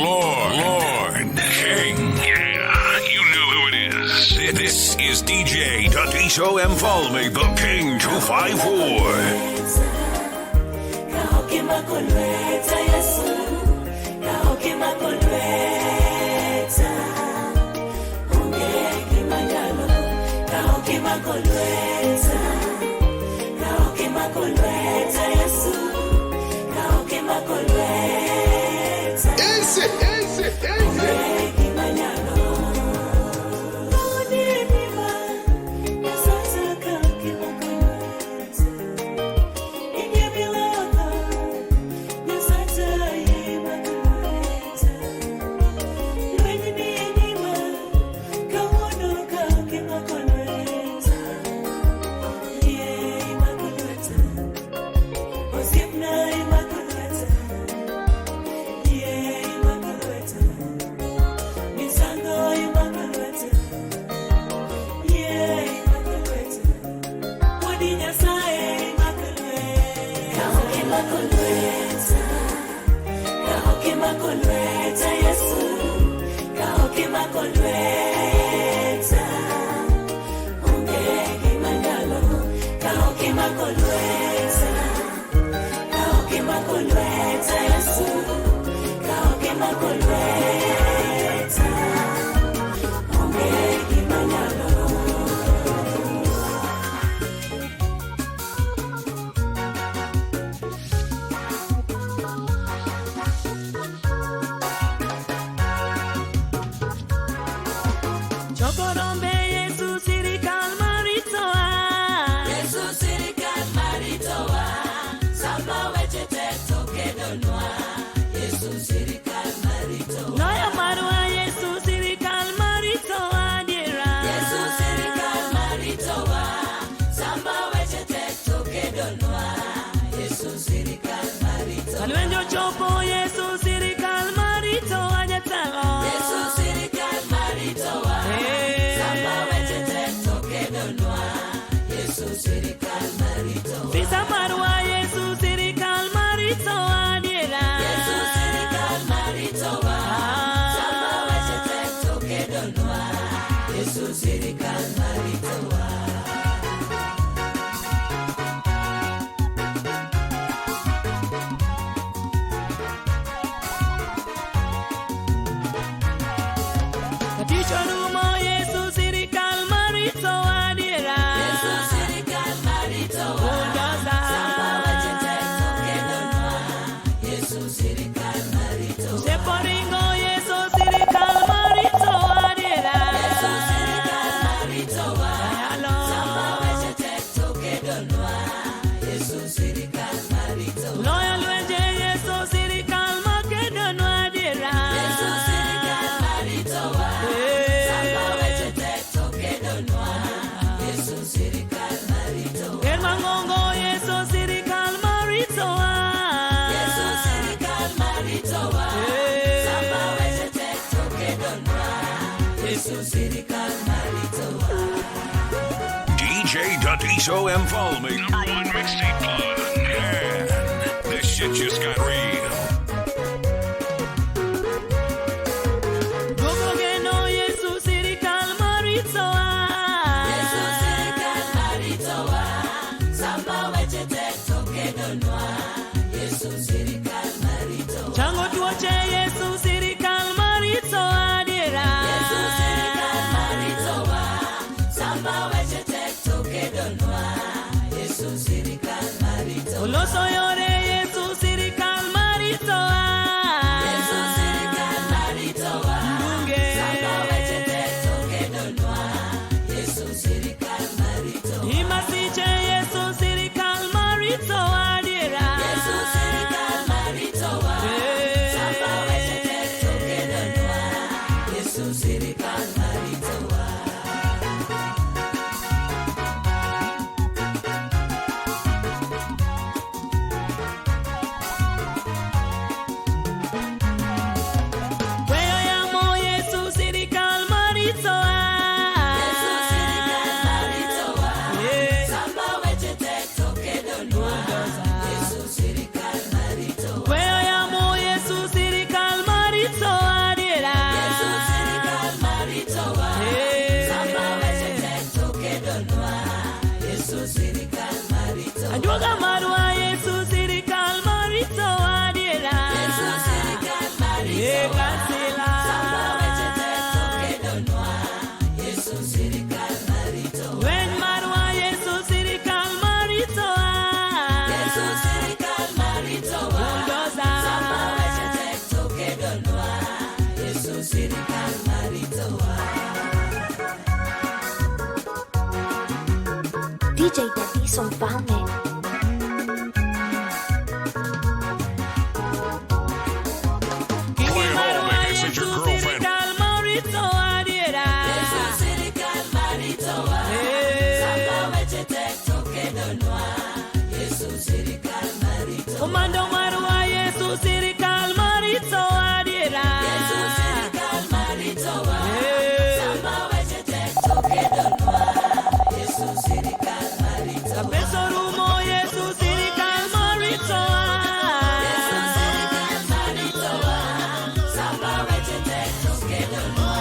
Lord, King. Yeah, you know who it is. This is DJ Tatiso Mfalme, the King 254. Easy, easy, easy. Chokorombe Yesu sirikal maritoa. Yesu sirikal maritowa, sama weche tek to kedonwa. Yesu sirikal maritowa. Loyo marwa Yesu sirikal maritoa adiera. Yesu sirikal maritowa, sama weche tek to kedonwa. Yesu sirikal maritowa. Lwenje ochopo Yesu sirikal maritoa jatelo. Yesu sirikal maritowa, Eh. sama weche tek to kedonwa. Yesu sirikal maritowa. Sisa marwa Yesu sirikal maritoa adiera. Yesu sirikal maritowa, sama weche tek to kedonwa. Yesu sirikal maritowa. Tich orumo Yesu sirikal maritoa adiera. Yesu sirikal maritowa, Bulldozer. sama weche tek to kedonwa. Yesu sirikal maritowa. Seporingo Yesu sirikal maritoa adiera. Yesu sirikal maritowa, Ayalo. sama weche tek to kedonwa. Yesu sirikal maritowa. Loyo lwenje Yesu sirikal makedonwa adiera. Yesu sirikal maritowa, Eh. sama weche tek to kedonwa. Yesu sirikal maritowa. Ker mang'ongo Yesu sirikal maritoa. Yesu sirikal maritowa, Eh. sama weche tek to kedonwa. Yesu sirikal maritowa. DJ Tatiso Mfalme, number one mixtape plug. Man, this shit just got real. Duoko geno Yesu sirikal maritoa. Yesu sirikal maritowa, sama weche tek to kedonwa. Yesu sirikal maritowa. Chango tuoche Yesu sirikal maritoa adiera. Yesu sirikal maritowa, sama weche tek to kedonwa. Yesu sirikal maritowa. Oloso yore Yesu sirikal maritoa. Yesu sirikal maritowa, Mbunge. sama weche tek to kedonwa. Yesu sirikal maritowa. Imasiche Yesu sirikal maritoa adiera. Yesu sirikal maritowa, Eh. sama weche tek to kedonwa. Yesu sirikal maritowa. Yesu DJ Dadiso Mfalme. Play it all, make it since your girlfriend. Komando marwa Yesu sirikal marito adiera. Yesu sirikal maritowa. Samba weche tek to kedonwa. Yesu sirikal maritowa. Kabeso rumo Yesu sirikal maritowa. Yesu sirikal maritowa. Samba weche tek to kedonwa.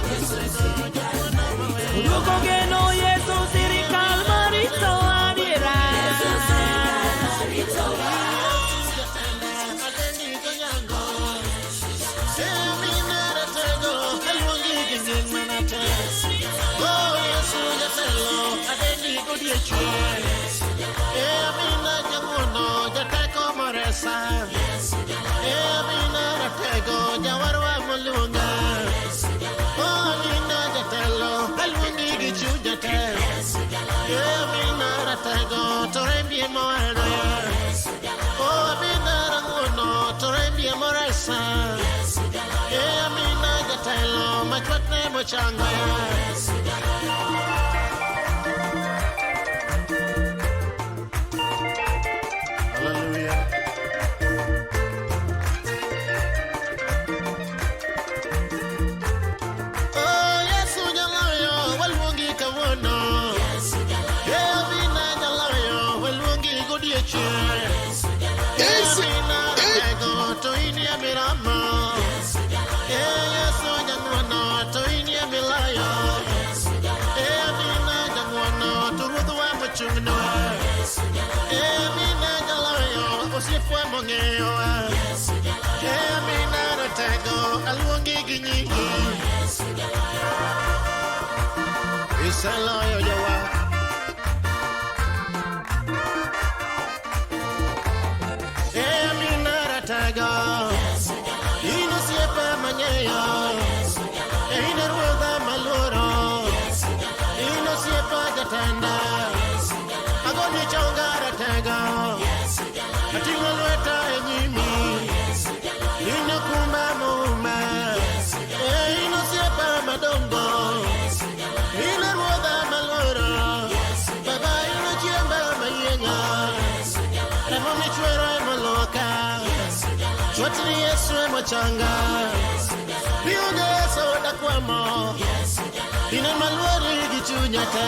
Yesu sirikal maritowa. Duoko geno Yesu sirikal maritowa adiera. Yesu sirikal maritowa. Hallelujah. Oh, Yesu jaloyo, waluongi kawuono. Amina jaloyo, waluongi godiechieng'. Amina ratego, to in e miromo. Yesu jang'wono, to in e miloyo. Amina jang'wono, to ruodhwa mochung'nwa. Amina jaloyo, osiepwa mong'eyowa. Amina ratego, aluongi gi nyingi. Iseloyo jowa. Amina ratego, in osiepa mang'eyo. In e ruodha maluoro. In osiepa jatenda. Agoni chonga ratego. Ating'o lweta e nyimi. In okumba mouma. In osiepa madongo. In e ruodha maluoro. Baba in ochiemba mayieng'a. Remo michwero emoluoka. Chwatni Yesu emochanga. Bionge Yesu dakwamo. In ema luori gi chunya te.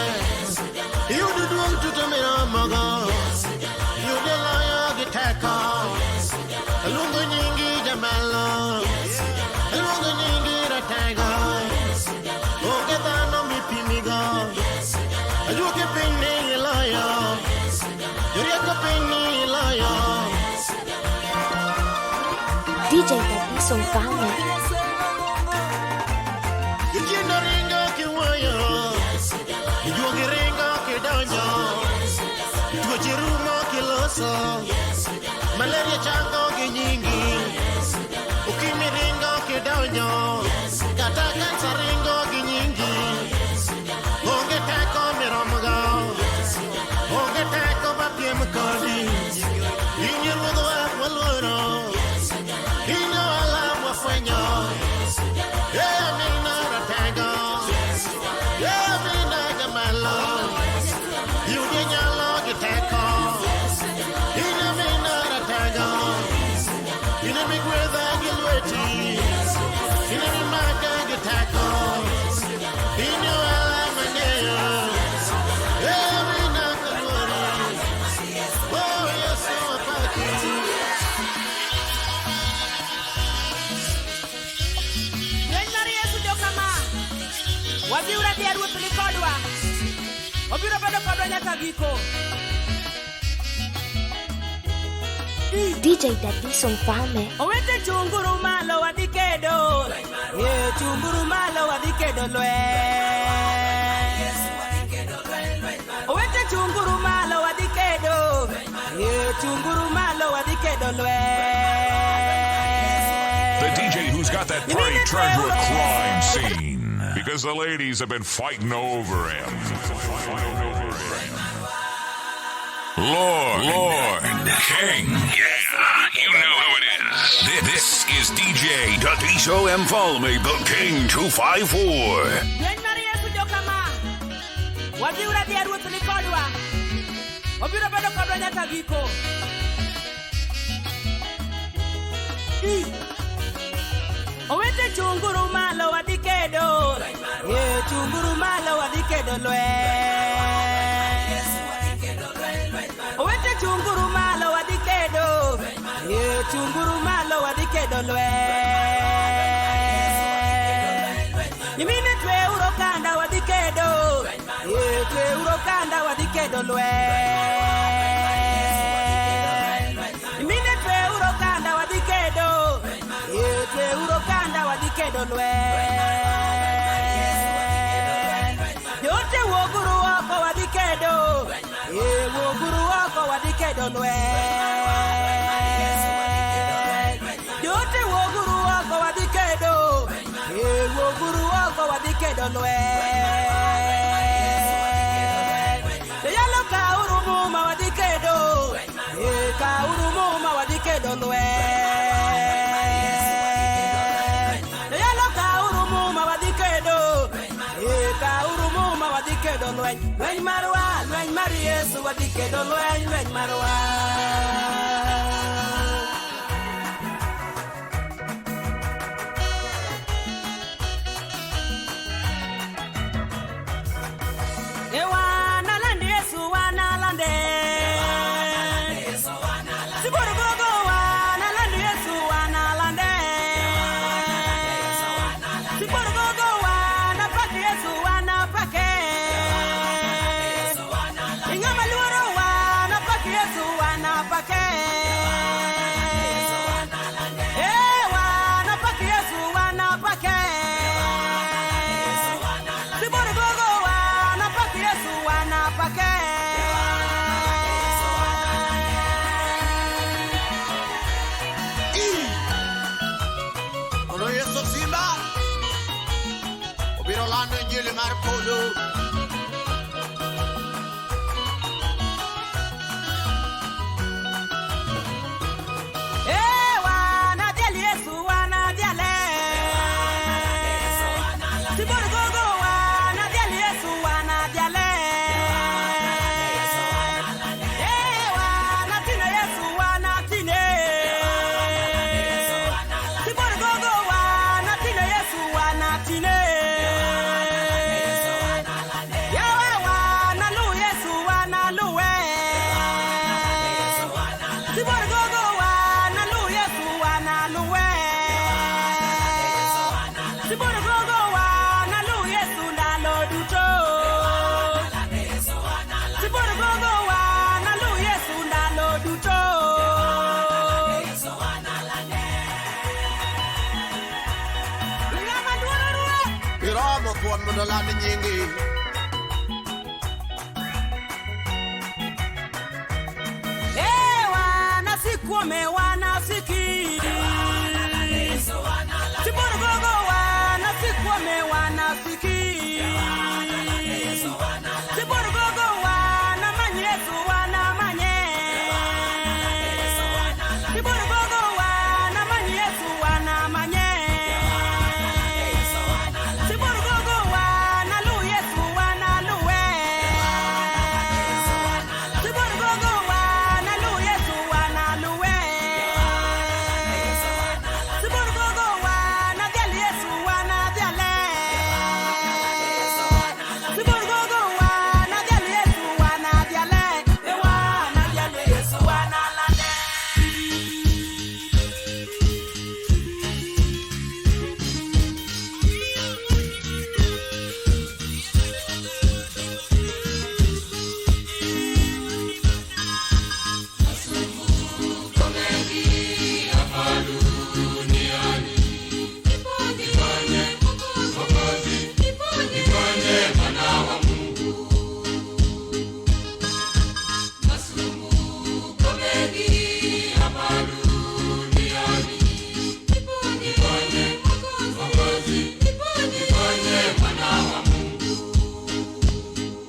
Iyudo duong' duto miromogo. Iyudo loyo gi teko. Aluongo nyingi jamalo. Aluongo nyingi ratego. Onge dhano mipimigo. Ajuoke piny ni iloyo. Jorieko piny ni iloyo. DJ Dadiso Mfalme. Jochiende ringo kiwuoyo. Jojuogi ringo kidonjo. Tuoche rumo kiloso. Malaria chango gi nyingi. Ukimwi ringo kidonjo. Kata kansa ringo gi nyingi. Onge teko miromogo. Onge teko mapiem kodi. In e ruodhwa mwaluoro. In e ohala mwafwenyo. Amina ratego. Amina jamalo. Yudie nyalo gi teko. In amina ratego. In emigwedha gi lweti. In emimaka gi teko. In e ohala mang'eyo. Amina kaluori. Oh, Yesu apaki. Lweny mar Yesu jokama. Wadhiuru adhiya ruoth ni kodwa. Obiro bedo kodwa nyaka giko. DJ Dadiso Mfalme. Owete chunguru malo wadhi kedo. Ye chunguru malo wadhi kedo lweny. Owete chunguru malo wadhi kedo. Ye chunguru malo wadhi kedo lweny. The DJ who's got that party turned to a crime scene because the ladies have been fighting over him. Fighting over him. Lord, King. Yeah, you know who it is. This is DJ Dadiso Mfalme, the King 254. Lweny mar Yesu jokama. Wadhiuru adhiya Ruoth ni kodwa. Obiro bedo kodwa nyaka giko. I. Owete chunguru malo wadhi kedo. Eh, chunguru malo wadhi kedo lweny. Owete chunguru malo wadhi kedo. Eh, chunguru malo wadhi kedo lweny. Nyimine tweuru kanda wadhi kedo. Eh, tweuru kanda wadhi kedo lweny. Nyimine tweuru kanda wadhi kedo. Eh, tweuru kanda wadhi kedo lweny. Jote wuoguru oko wadhi kedo. Eh, wuoguru oko wadhi kedo lweny. Jote wuoguru oko wadhi kedo. Eh, wuoguru oko wadhi kedo lweny. Joyalo kauru muma wadhi kedo. Eh, kauru muma wadhi kedo lweny. Joyalo kauru muma wadhi kedo. Eh, kauru muma wadhi kedo lweny. Lweny marwa, lweny mar Yesu wadhi kedo lweny, lweny marwa. Ewana lande Yesu wana lande. Siboro gogo wana lande Yesu wana lande. Siboro gogo wana pake Yesu wana pake. Ingama luoro wana pake Yesu wana pake. Eh, wana pake Yesu wana pake. Siboro gogo wana pake Yesu wana pake. Ono Yesu simba obiro lando injili mar polo. Eh, wana dhial Yesu wana dhiale. Siboro gogo wana dhial Yesu wana dhiale. Eh, wana tine Yesu wana tine. Siboro gogo wana tine Yesu wana tine. Yawe wana lu Yesu wana luwe. Siboro gogo wana lu Yesu wana luwe. Siboro gogo wana lu Yesu ndalo duto. Siboro gogo wana lu Yesu ndalo duto. Ng'ama luoro Ruoth. Iromo thuon mondo oland nyingi. Eh, wana sikuome wana siki. Siboro gogo wana sikuome wana siki. Siboro gogo wana many Yesu wana manye. Siboro gogo wana many Yesu wana manye. Siboro gogo wana lu Yesu wana luwe. Siboro gogo wana lu Yesu wana luwe. Siboro gogo wana dhial Yesu wana dhiale. Siboro gogo wana dhial Yesu wana dhiale. E wana dhial Yesu wana lande.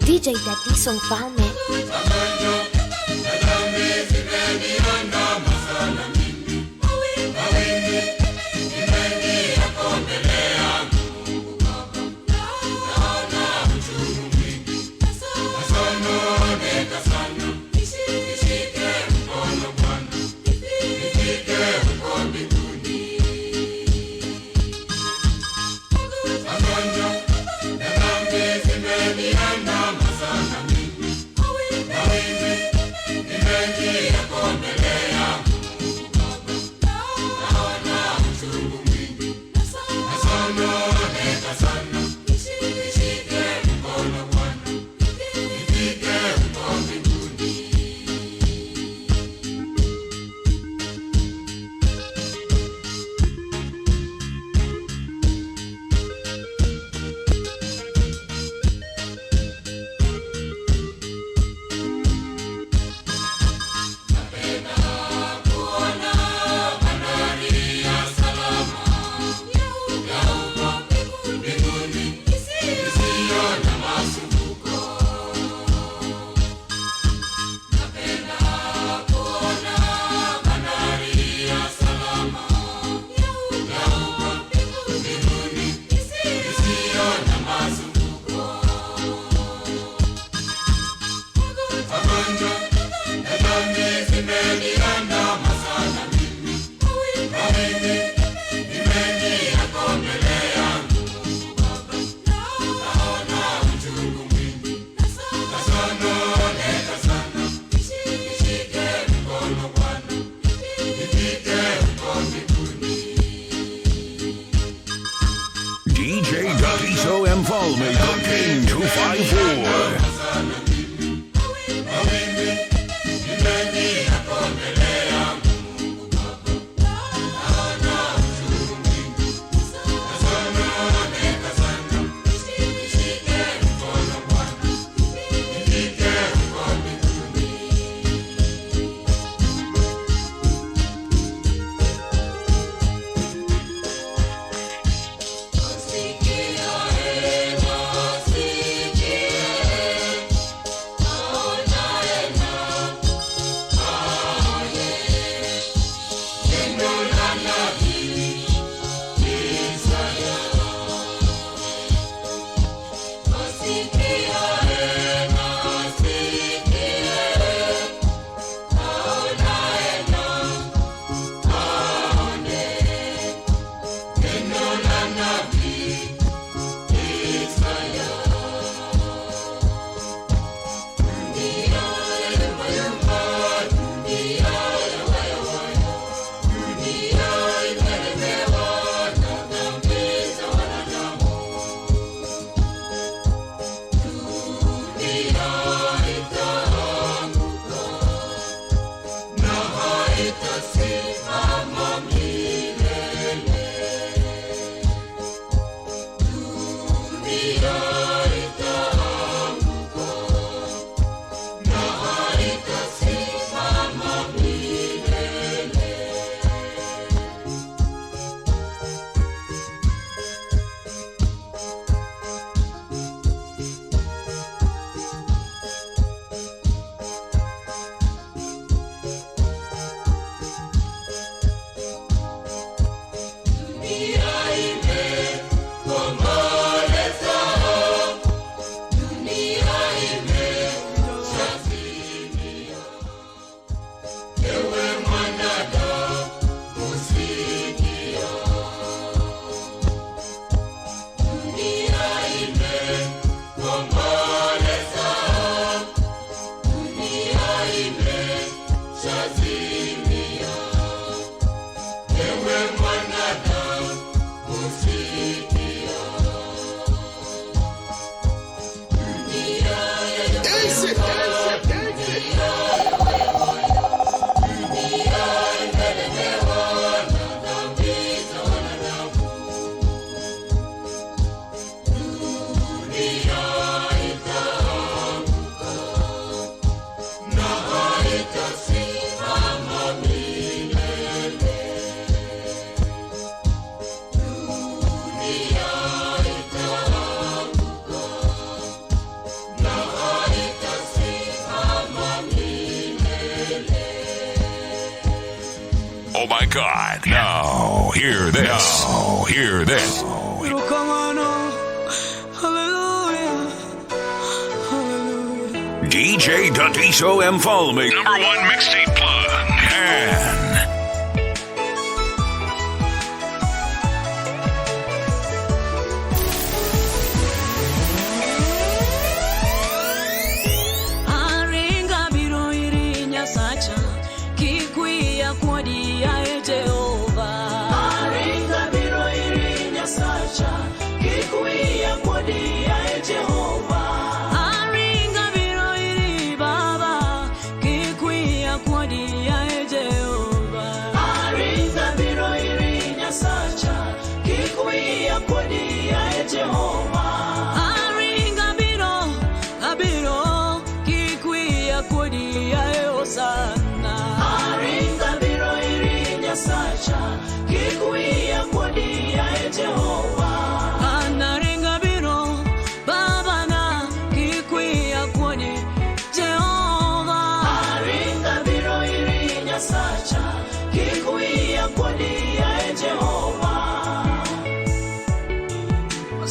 DJ Dadiso Mfalme. Mfalme, the King 254. Easy, easy, easy. Oh my God. Now, hear this. Now, hear this. Erokamano. Hallelujah. Hallelujah. DJ Dadiso Mfalme, number one mixtape plug. And Aringa biro iri Nyasacha, kikwiya kodi yae Jehova. Aringa biro iri Nyasacha, kikuya kodi yae Jehova. Aringa biro iri Baba, kikwiya kodi yae Jehova. Aringa biro iri Nyasacha, kikuya kodi yae Jehova. Aringa biro, abiro, kikwiya kodi yae Osana. Aringa biro iri Nyasacha, kikuya kodi yae Jehova. Anaringa biro, Baba na kikwiya kodi Jehova. Aringa biro iri Nyasacha, kikuya kodi yae Jehova.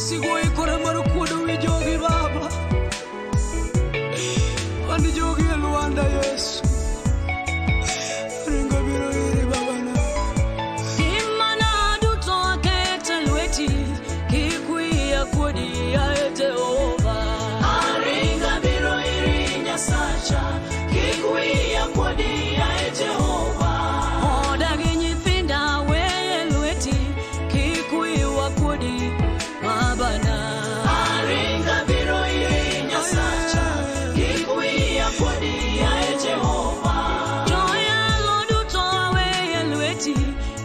Sigoikore mar kuodo wi jogi Baba, wan jogi e lwanda Yesu, ringo biro iri Babana. Ngimana duto aketo e lweti, kik wiya kuodi yaye Jehova. Aringa biro iri Nyasacha, kik wiya kuodi yae Jehova. Oda gi nyithinda. lweti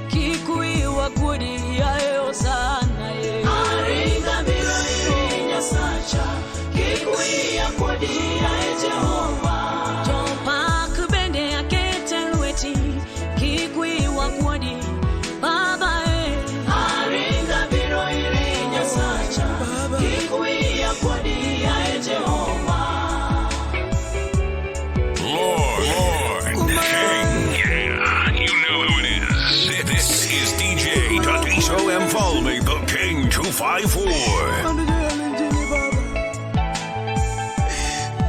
kik wiwa kuodi yaye Hosana ye. Aringa biro iri Nyasacha kik wiya kuodi yaye Jehova. Jopak bende akete lweti kik wiwa kuodi Baba e. Aringa biro iri Nyasacha kik wiya kuodi yaye Jehova. Lord, Lord, King. Yeah, you know who it is. This is DJ Tatiso Mfalme, the King 254. Anijua injili Baba,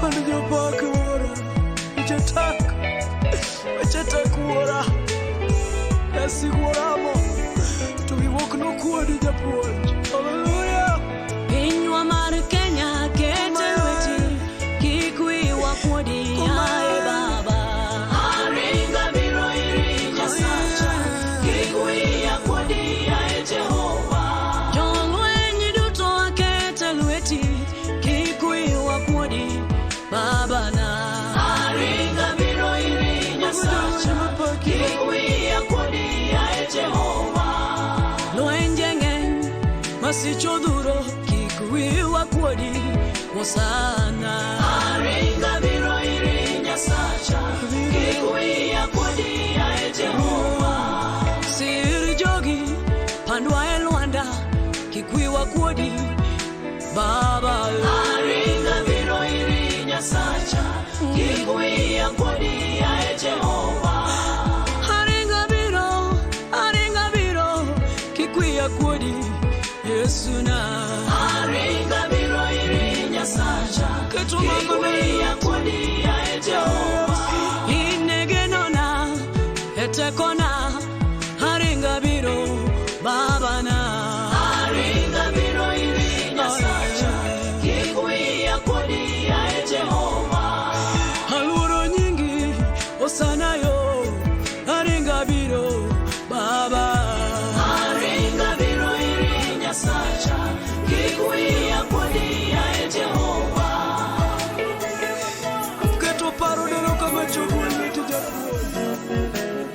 anijua paka wora, ichataka ichataka wora yasiguoramo tugiwuok nokuodi japuonj. Haleluya. Pinywa mar Kenya kete lweti kik wiwa kuodi yaye Baba. Aringa biro iri Nyasacha kik wiya kuodi yaye Jehova. Jolweny duto akete lweti kik wiwa kuodi Baba na. Aringa biro iri Nyasacha kik wiya kuodi yaye Jehova. Lwenje ng'eny masich odhuro kik wiwa kuodi Hosana. Aringa biro iri Nyasacha kik wiya kuodi yaye Jehova. Sir jogi pandwa e lwanda kik wiwa kuodi Baba. Aringa biro iri Nyasacha kik wiya kuodi yaye Jehova. Aringa biro kik wiya kuodi Yesu na. Aringa biro iri Nyasacha Keto kik mama na wiya kuodi yaye Jehova. Inegenona etekona aringa biro Baba na. Aringa biro iri Nyasacha kik wiya kuodi yaye Jehova. Aluoro nyingi Hosana yo aringa biro Baba. Aringa biro iri Nyasacha kik wiya kuodi yaye Jehova. Keto paro neno kama chogo lweti japuonj.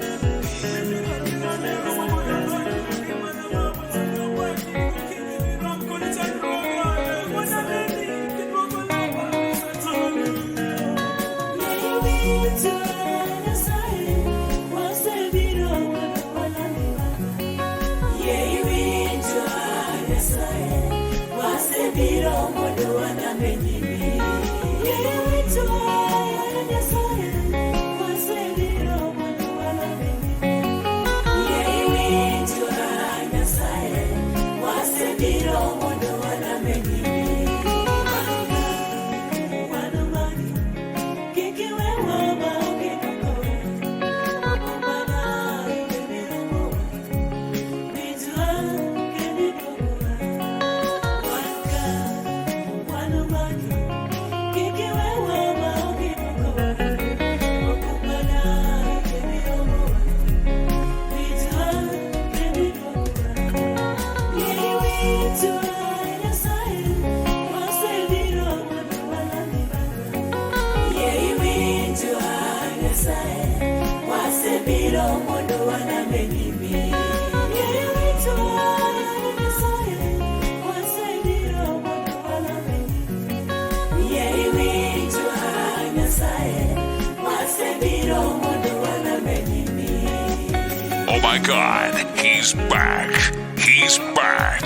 Oh my God, he's back. He's back.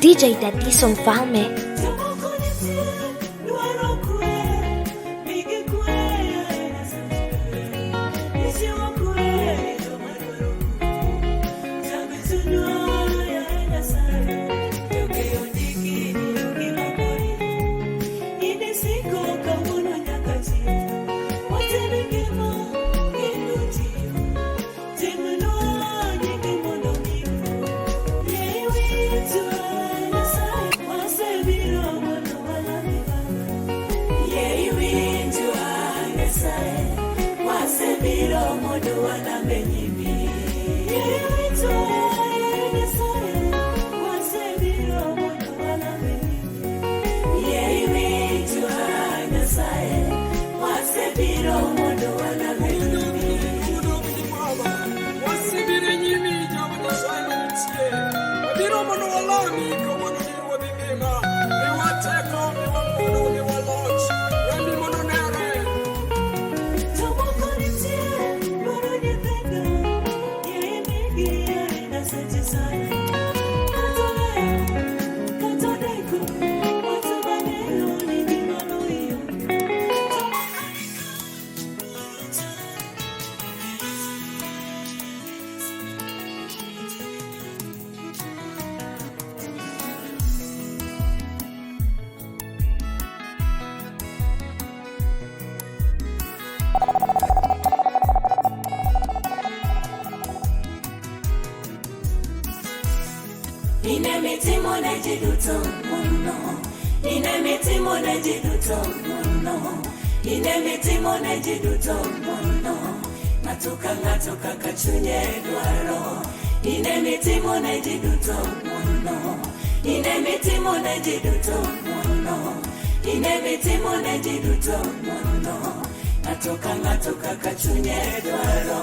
DJ Tatiso Mfalme. Wasibiri. Walami kawuono ni ruodhi ngima. Miwa teko, miwa ng'wono, miwa loch. Rembi mondo onere. Jomoko nitie dwaro nyithindo, yaye migi yaye Nyasache sana. Kata lewo, kata deko, wach mang'eyo ni gima nohiyo. Jomoko Ine mitimo ne ji duto ng'wono. Ine mitimo ne ji duto ng'wono. Ine mitimo ne ji duto ng'wono. Ng'ato ka ng'ato kaka chunye dwaro. Ine mitimo ne ji duto ng'wono. Ine mitimo ne ji duto ng'wono. Ine mitimo ne ji duto ng'wono. Ng'ato ka ng'ato kaka chunye dwaro.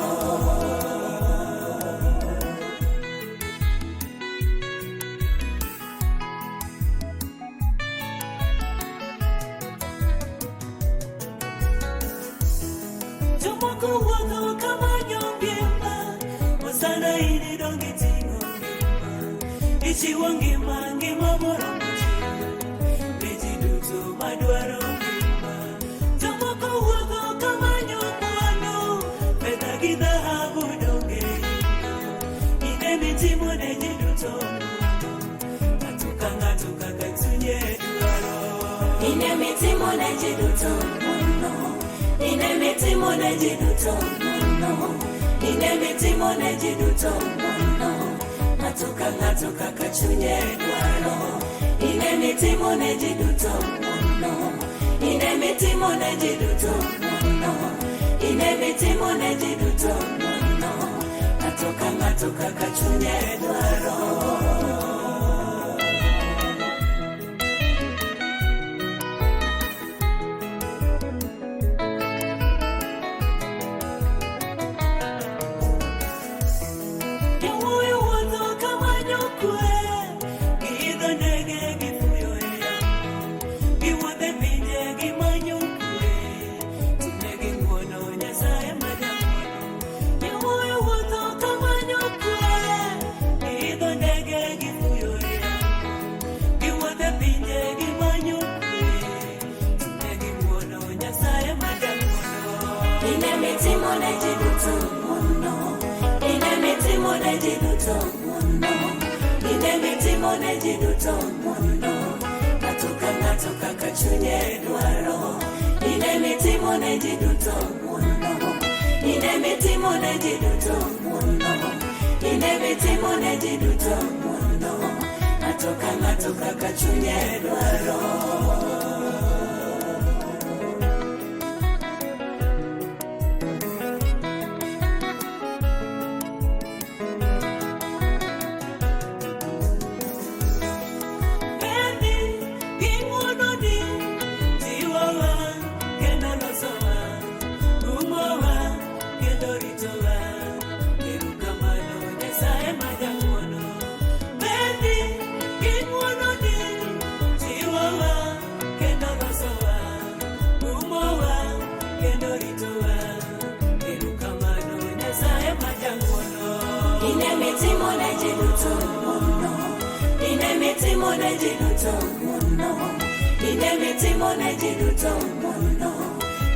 Jomoko wuotho kamanyo ngima, Hosana in idong' iting'o ngima. Ichiwo ngima, ngima moromo ji, ne ji duto madwaro ngima. Jomoko wuotho kamanyo mwandu, fedha gi dhahabu donge ingo. In emitimo ne ji duto ng'wono, ng'ato ka ng'ato kaka chunye dwaro. In emitimo ne ji duto ng'wono. Ine mitimo ne ji duto ng'wono. Ine mitimo ne ji duto ng'wono. Ng'ato ka ng'ato kaka chunye dwaro. Ine mitimo ne ji duto ng'wono. Ine mitimo ne ji duto ng'wono. Ine mitimo ne ji duto ng'wono. Ng'ato ka ng'ato kaka chunye dwaro. Jowuoyo wuotho kamanyo kwe, giidho ndege gifuyo e yamo. Giwuotho e pinje gimanyo kwe, to ne ging'wono Nyasaye ma jang'wono. Jowuoyo wuotho kamanyo kwe, giidho ndege gifuyo e yamo. Giwuotho e pinje gimanyo kwe, to ne ging'wono Nyasaye ma jang'wono. Ine mitimo ne ji duto ng'wono. Ine mitimo ne ji duto ng'wono. Ine mitimo ne ji duto ng'wono. Ng'ato ka ng'ato kaka chunye dwaro. Ine mitimo ne ji duto ng'wono. Ine mitimo ne ji duto ng'wono. Ine mitimo ne ji duto ng'wono. Ng'ato ka ng'ato kaka chunye dwaro. Berni gi ng'wononi jiwowa kendo losowa, umowa kendo ritowa. Erokamano Nyasaye ma jang'wono. Berni gi ng'wononi jiwowa kendo losowa, umowa kendo ritowa. Erokamano Nyasaye ma jang'wono. Ine mitimo ne ji duto ng'wono. Ine mitimo ne ji duto ng'wono. Ine mitimo ne ji duto ng'wono.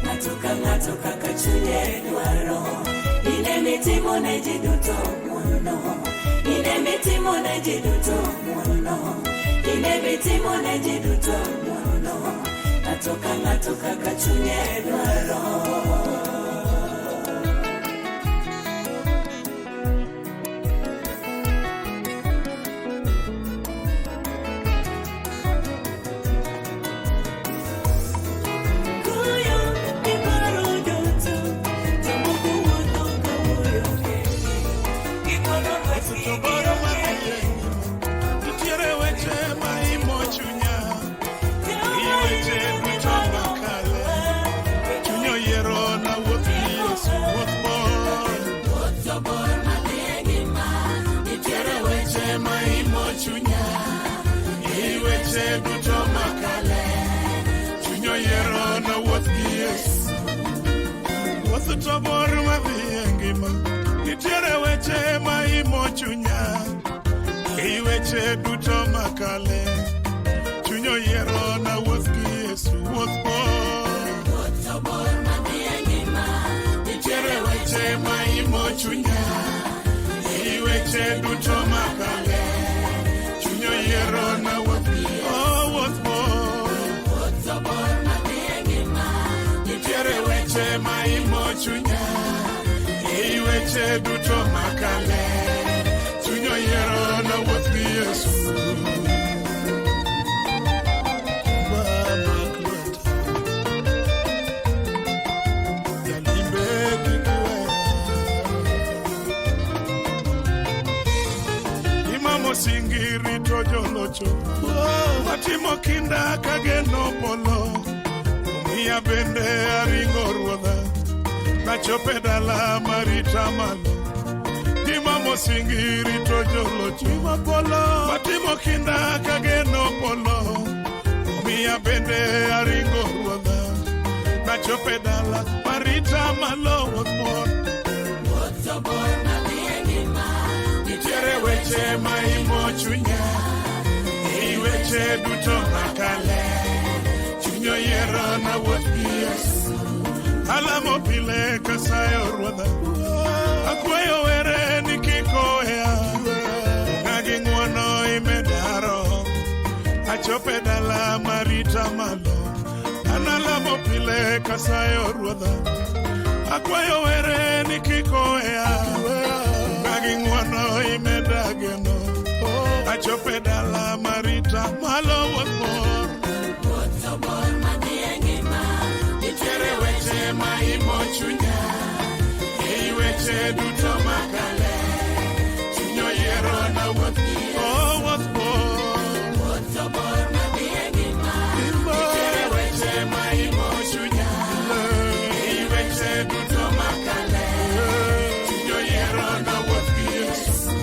Ng'ato ka ng'ato kaka chunye dwaro. Ine mitimo ne ji duto ng'wono. Ine mitimo ne ji duto ng'wono. Ine mitimo ne ji duto ng'wono. Ng'ato ka ng'ato kaka chunye dwaro. Kuyo gi paro duto, jomoko wuotho ka wuoyo kendgi. Gikwalo lwetgi To boro gionge madhi e ngima, nitiere weche ma imo chunya, gi weche duto makale. Chuny oyiero na wuoth gi Yesu, wuoth bor. Nitiere weche ma imo chunya, weche duto makale, chuny oyiero nawuoth gi Yesu. Wuoth to bor madhi e ngima, nitiere weche ma imo chunya. Ei weche duto makale, chuny oyiero nawuoth gi Yesu. Wuoth bor, nitiere weche ma imo chunya. Ei weche duto makale, chuny oyiero nawuoth gi, oh, wuoth bor. Nitiere weche ma imo chunya. Ei weche duto makale, chuny oyiero nawuoth gi Yesu. Baba lweta, jalimbe kik iweya. Imamo singi rito jolocho, watimo kinda kageno polo. Omiya bende aringo ruodha, nachope dala marita malo. Imamo singi rito jolocho, watimo kinda kageno polo. Omiya bende aringo ruodha, nachope dala marita malo. Wuoth bor, nitiere weche ma imo chunya. Ei weche duto makale, chuny oyiero nawuoth gi Yesu. Alamo pile kasayo ruodha, akwayo were ni kik oweya. Ng'agi ng'uono imedaro, achope dala marita malo. An alamo pile kasayo ruodha, akwayo were ni kik oweya. Ng'agi ng'uono imeda geno, achope dala marita malo. Wuoth bor, nitiere weche ma imo chunya. Ei weche duto makale, chuny oyiero nawuoth gi, oh, wuoth bor. Nitiere weche ma imo chunya. Ei weche duto makale, chuny oyiero nawuoth gi Yesu.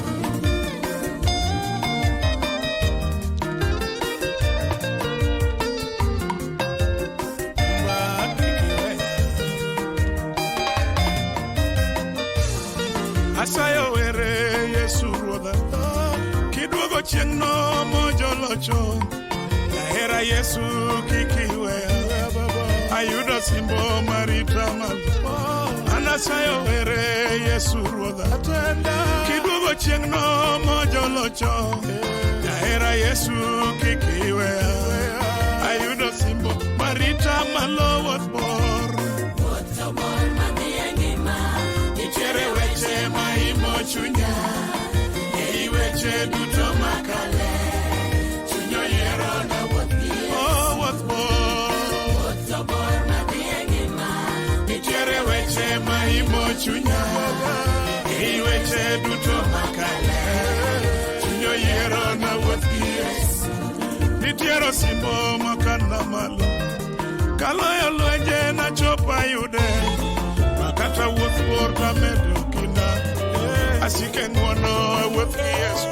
Ba kik iweya. Asayo were Yesu ruodha, kiduogo chieng'no mojolocho. Ahera Yesu kik iweya. Ayudo simbo marita malo. An asayo were Yesu ruodha, kiduogo chieng'no mojolocho. Ahera Yesu kik iweya. Ayudo simbo marita malo. Wuoth bor, nitiere weche ma imo chunya. Ei weche duto makale, chuny oyiero nawuoth gi, oh, wuoth bor. Nitiere weche ma imo chunya. Ei weche duto makale, chuny oyiero nawuoth gi Yesu. Nitiere osimbo makana malo, kaloyo lwenje nachop ayude. Makata wuoth bor tamedo kinda, asike ng'uono wuoth gi Yesu.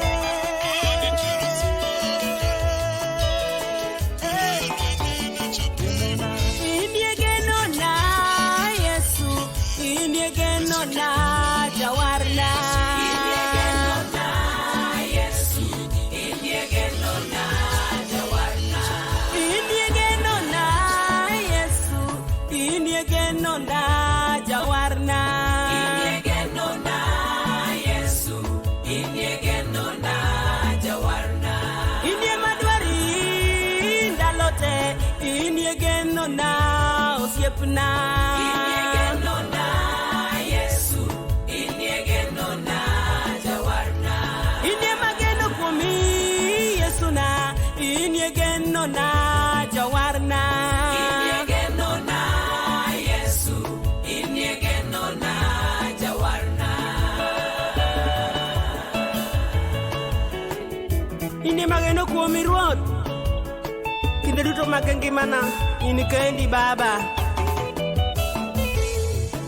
Indiegeno na Yesu, indiegeno na Jawarna. Indiegeno na Yesu, indiegeno na Jawarna. Indie madwari ndalo te, indiegeno na osiepna. Indie mageno kuomi Yesu na, indiegeno na Jawarna. Indie mageno kuomi Ruoth, kinde duto mag ngimana, in kendi Baba.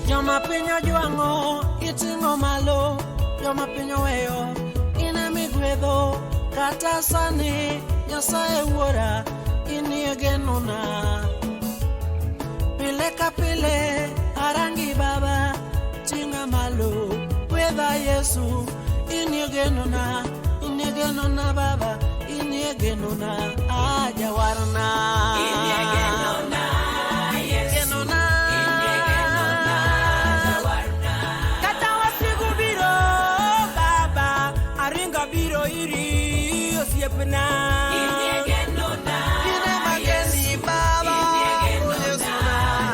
Joma piny ojwang'o iting'o malo, joma piny oweyo in emigwedho. Kata sani Nyasaye wuora inie genona. Pile ka pile arangi baba tinga malo gwedha Yesu inie genona inie genona baba inie genona ajawarna inie genona Yesu inie genona jawarna. Kata wasigu biro baba aringa biro iri osiepna. Inie genona Ine mageni baba Yesu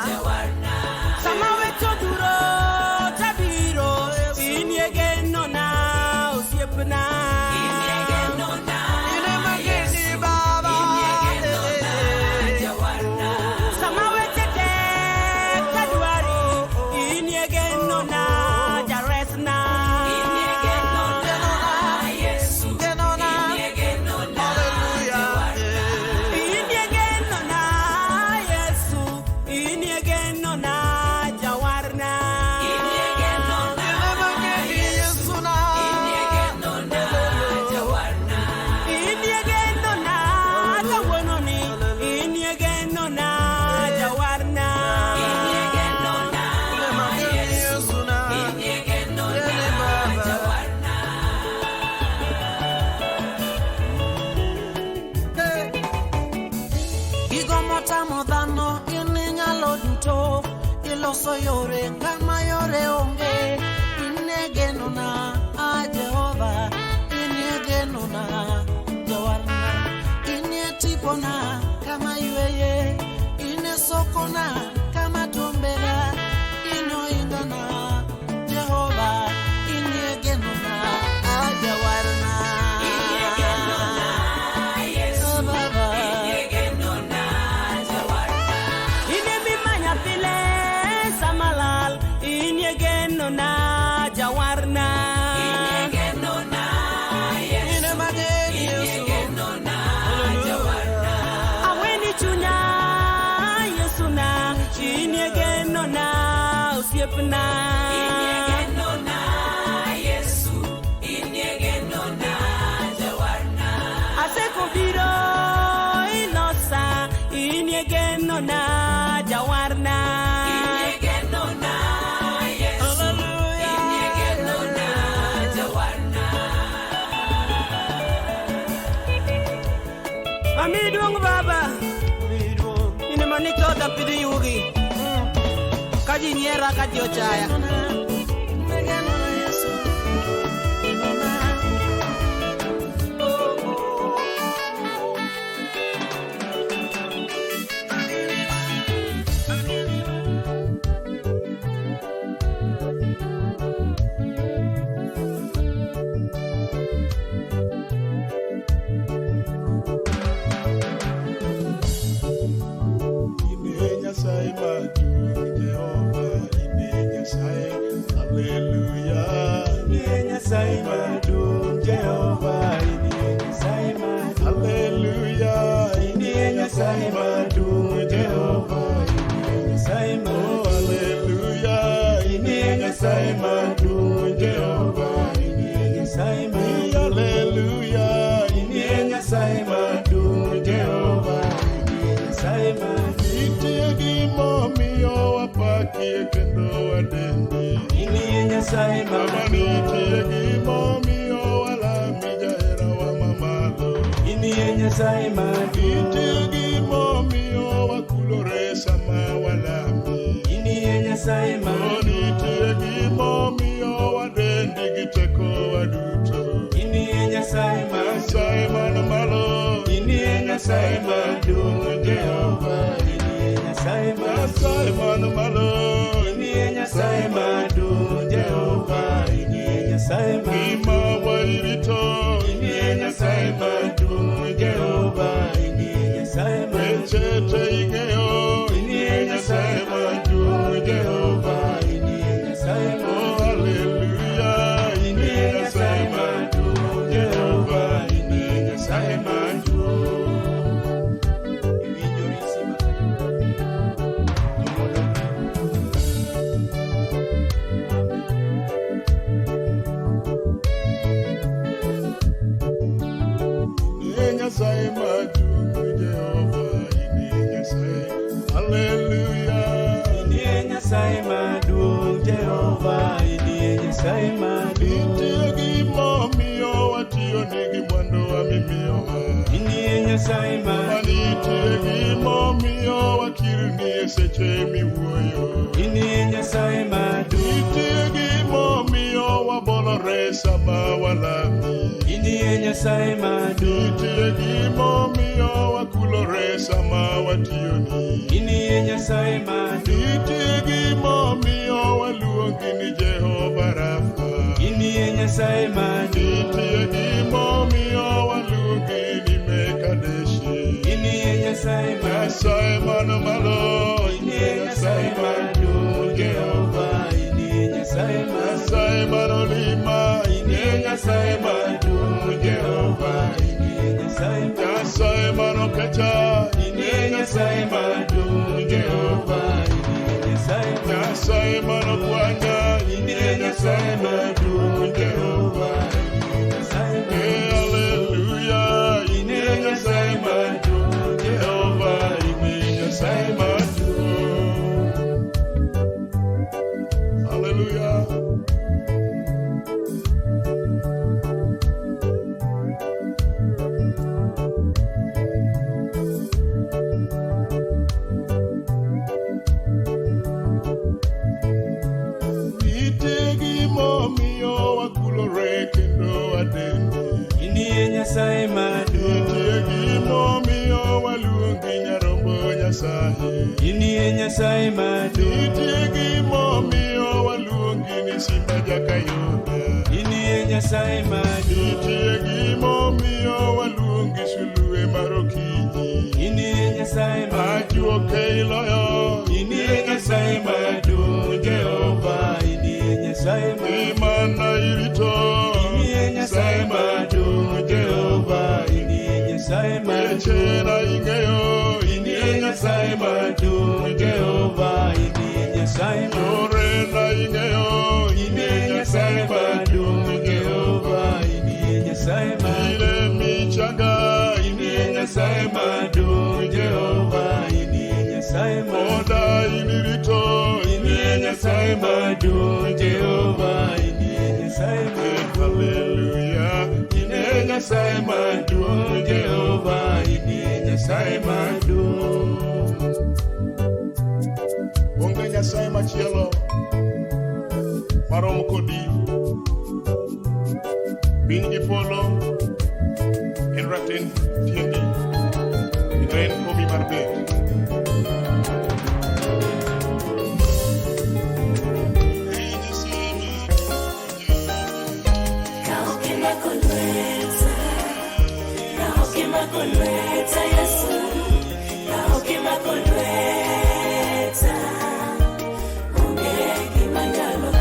jawarna. Sama wecho duro tabiro inie genona osiepna. Inie genona Ine mageni baba Inie genona jawarna. Sama weche tek tadwari inie genona jaresna. Inie genona Yesu Genona. Inie genona Hallelujah. Inie genona Yesu inie genona jawarna. Inie genona Ine mageni Yesu na Inie genona jawarna. Inie genona kawuononi inie genona jawarna. Inie genona Ine mageni Yesu na Inie genona Ine baba. jawarna. Gigo motamo dhano in inyalo duto iloso yore kama yore onge inie genona a Jehova inie genona jawarna inie tipona kama yweye inie sokona kama tombena inoingana Jehova inie genona a jawarna Inie genona Yesu Baba. Inie genona jawarna. Inie mimanya pile samalal inie genona jawarna. Inie genona Yesu Ine mageni Inie Yesu genona jawarna. Aweni chunya Yesu na inie genona osiepna. Inie genona Yesu Inie genona jawarna. Aseko biro ilosa inie genona jawarna. Inie genona Yesu Inie genona jawarna. Ami duong baba ine manichodha pidhi yugi ka ji nyiera ka ji ochaya. Ine Nyasaye maduong' Jehova, ine Nyasaye, haleluya. Ine Nyasaye maduong' Jehova, ine Nyasaye maduong', haleluya. Ine Nyasaye maduong' Jehova, ine Nyasaye maduong', haleluya. Ine Nyasaye maduong' Jehova, ine Nyasaye maduong', haleluya. Ine Nyasaye maduong' Jehova, ine Nyasaye maduong'. Nitie gimomiyo wapakie kendo wadendi. Inie Nyasaye Baba nitie gimomiyo walami jaherawa mamalo. Inie Nyasaye maduong'. Nitie gimomiyo wakulore sama walami. Inie Nyasaye Oh, maduong'. nitie gimomiyo wadendi gi tekowa duto. Inie Nyasaye maduong'. Nyasaye man malo. Inie Nyasaye maduong' Jehova. Inie Nyasaye maduong'. Nyasaye man malo. Inie Nyasaye maduong' Jehova. Inie Nyasaye maduong'. Gima warito. Inie Nyasaye maduong' Jehova. Inie Nyasaye maduong'. Weche te ing'eyo. Inie Nyasaye maduong' Jehova. Inie Nyasaye Oh, maduong'. hallelujah. Inie Nyasaye maduong' Jehova. Inie Nyasaye maduong'. Iwinjo risi ma Nyasaye maduong' Jehova, inie Nyasaye. Haleluya. Inie Nyasaye maduong' Jehova, inie Nyasaye maduong'. Nitie gimomiyo watiyo nigi mwanduwa mimiyowa. Inie Nyasaye maduong'. Nitie gimomiyo wakirni e seche miwuoyo. Inie Nyasaye maduong'. Nitie gimomiyo wabolore sama walami. Inie Nyasaye maduong'. Nitie gimomiyo wakulore sama watiyoni. Inie Nyasaye maduong'. Nitie gimomiyo waluongi ni Jehova Rafa. Inie Nyasaye maduong'. Nitie gimomiyo waluongi ni Mekadeshi. Inie Nyasaye maduong'. Nyasaye man malo, Inie Nyasaye maduong' Jehova, inie Nyasaye maduong'. Nyasaye man olima, Inie Nyasaye maduong' Jehova, inie Nyasaye maduong'. Nyasaye man okecha, Inie Nyasaye maduong' Jehova, inie Nyasaye maduong'. Nyasaye man okwanya, Inie Nyasaye maduong' Jehova, inie Nyasaye Eh, maduong'. haleluya, Inie Nyasaye maduong' Jehova, inie Nyasaye maduong'. Haleluya. Nitie gimomiyo wakulore kendo wadende. Inie Nyasaye maduong'. Nitie gimomiyo waluongi nyarombo Nyasaye. Inie Nyasaye maduong'. Nitie gimomiyo waluongi ni Simba Jakayuda. Inie Nyasaye maduong'. Nitie gimomiyo waluongi sulwe mar okinyi. Inie Nyasaye maduong'. Ajuoke iloyo. Inie Nyasaye maduong' Jehova, inie Nyasaye maduong'. Imana irito. Inie Nyasaye maduong' Jehova, inie Nyasaye maduong'. Wechena ing'eyo. Inie Nyasaye maduong' Jehova, inie Nyasaye maduong'. Yorena ing'eyo. Inie Nyasaye maduong' Jehova, inie Nyasaye maduong'. Ile michanga. Inie Nyasaye maduong' Jehova, inie Nyasaye maduong'. Oda inirito. Inie Nyasaye maduong' Jehova, inie Nyasaye maduong'. Haleluya. Inie Nyasaye maduong' Jehova, inie Nyasaye maduong'. Onge Nyasaye machielo marom kodi. Piny gi polo en raten tiendi, kendo en komi mar bet. Kolweta Yesu, kaokima kolweta, onge gima nyalo.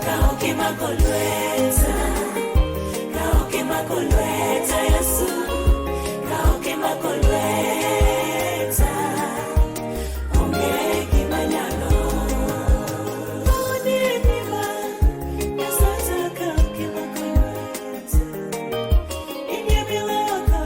Kaokima kolweta, kaokima kolweta Yesu, kaokima kolweta, onge gima nyalo. Onenima, Nyasacha kaokima kolweta, inyebiloko.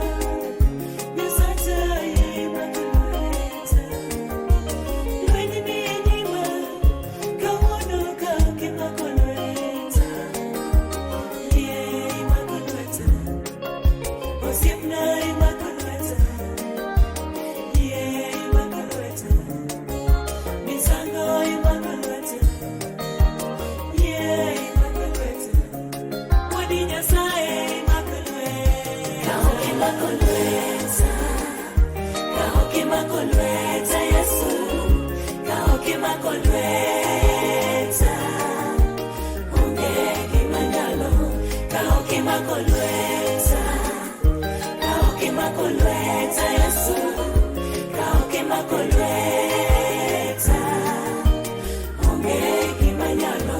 Kolweta. Kaokima kolweta Yesu, kaokima kolweta, onge gima nyalo. Kaokima kolweta, kaokima kolweta Yesu, kaokima kolweta, onge gima nyalo.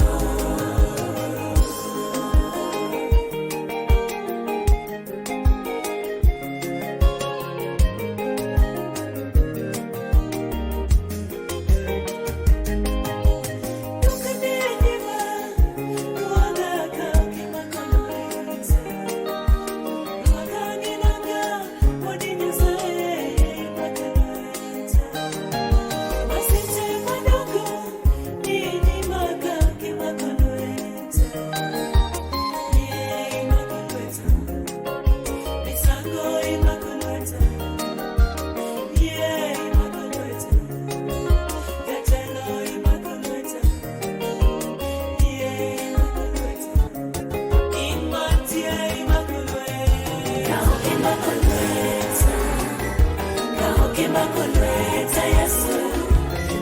ok imako lweta Yesu,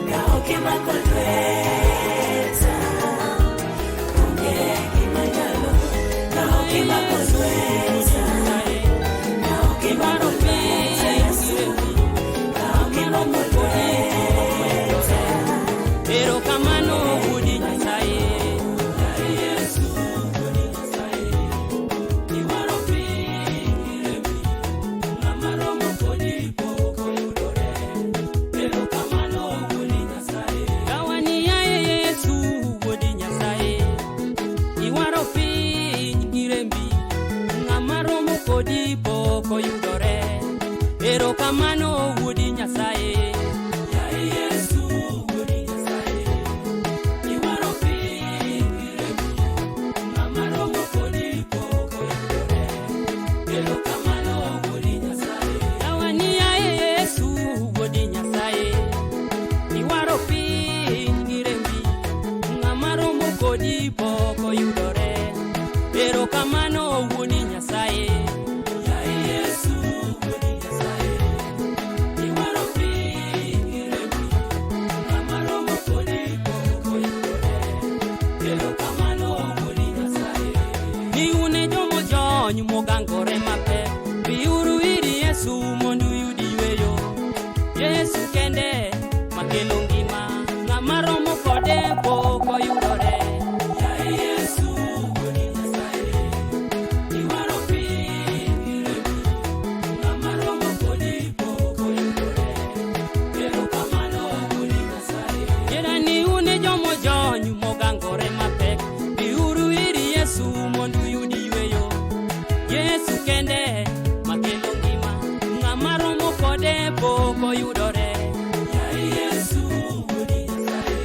ka ok imako lweta, onge gima nyalo. Ka ok imako lweta, ka ok imako lweta Yesu, ka ok imako lweta. Erokamano wuodi Nyasaye. Yesu wuodi Nyasaye, iwaro piny gi rembi, ng'ama romo kodi pok oyudore. Erokamano wuodi Nyasaye. Kawani yaye Yesu wuodi Nyasaye, iwaro piny gi rembi, ng'ama romo kodi pok oyudore. Erokamano wuodi Nyasaye. Yaye Yesu wuodi Nyasaye, iwaro piny gi rembi, ng'ama romo kodi pok oyudore. Erokamano wuodi Nyasaye. Kawani yaye Yesu wuodi Nyasaye, iwaro piny gi rembi, ng'ama romo kodi pok oyudore. Erokamano wuodi Nyasaye. Yaye Yesu wuodi Nyasaye, iwaro piny gi rembi, ng'ama romo kodi pok oyudore. Erokamano wuodi Nyasaye. Ni un e jomojony mogangore mapek, biuru ir Yesu mondo uyud yweyo. Yesu kende makelo ngima, ng'ama romo kode pok oyudore. Yaye Yesu wuodi Nyasaye, iwaro piny gi rembi, ng'ama romo kodi pok oyudore. Erokamano wuodi Nyasaye. Jirani un e jomojony mogangore mapek, biuru ir Yesu mondo uyud yweyo. Yesu kende makelo ngima, ng'ama romo kode pok oyudore. Yaye Yesu wuodi Nyasaye,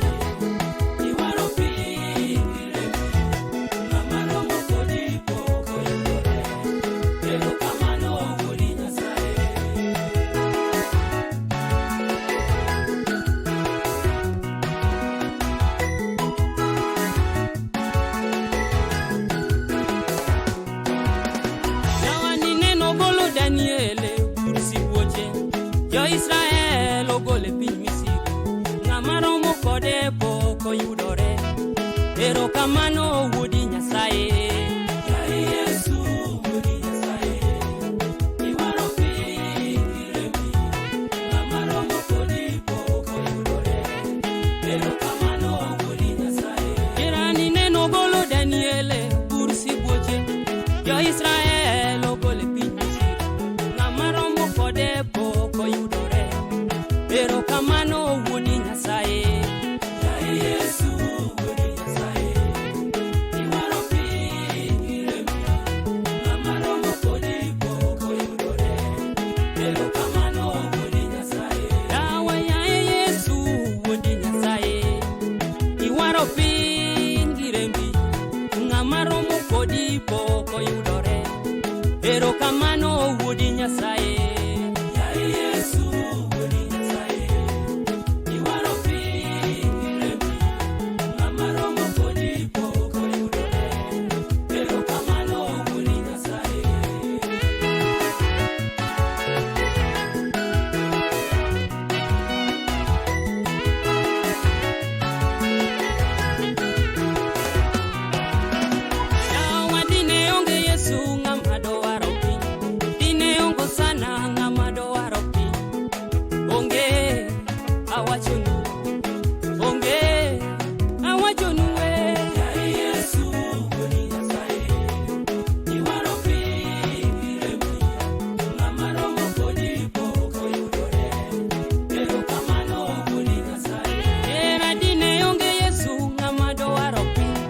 iwaro piny gi rembi, ng'ama romo kodi pok oyudore. Erokamano wuodi Nyasaye. Jawani neno golo Daniel e bur sibuoche, Jo-Israel ogolo e piny Misri, ng'ama romo kode pok oyudore. Erokamano wuodi Nyasaye. Yaye Yesu wuodi Nyasaye, iwaro piny gi rembi, ng'ama romo kodi pok oyudore. Erokamano wuodi Nyasaye. Jirani neno golo Daniel e bur sibuoche, Jo-Israel ogolo e piny Misri, ng'ama romo kode pok oyudore. Erokamano wuodi Nyasaye. Yaye Yesu wuodi Nyasaye, iwaro piny gi rembi, ng'ama romo kodi pok oyudore. Erokamano wuodi Nyasaye. Dawa yaye Yesu wuodi Nyasaye, iwaro piny gi rembi, ng'ama romo kodi pok oyudore. Erokamano wuodi Nyasaye. Yaye Yesu wuodi Nyasaye, iwaro piny gi rembi, ng'ama romo kodi pok oyudore. Erokamano wuodi Nyasaye. Yawa dine onge Yesu ng'ama dowaro piny, dine onge sana ng'ama dowaro piny. Onge awachonu, onge awachonu we. Yaye Yesu wuodi Nyasaye, iwaro piny gi rembi, ng'ama romo kodi pok oyudore. Erokamano wuodi Nyasaye. Era dine onge Yesu ng'ama dowaro piny,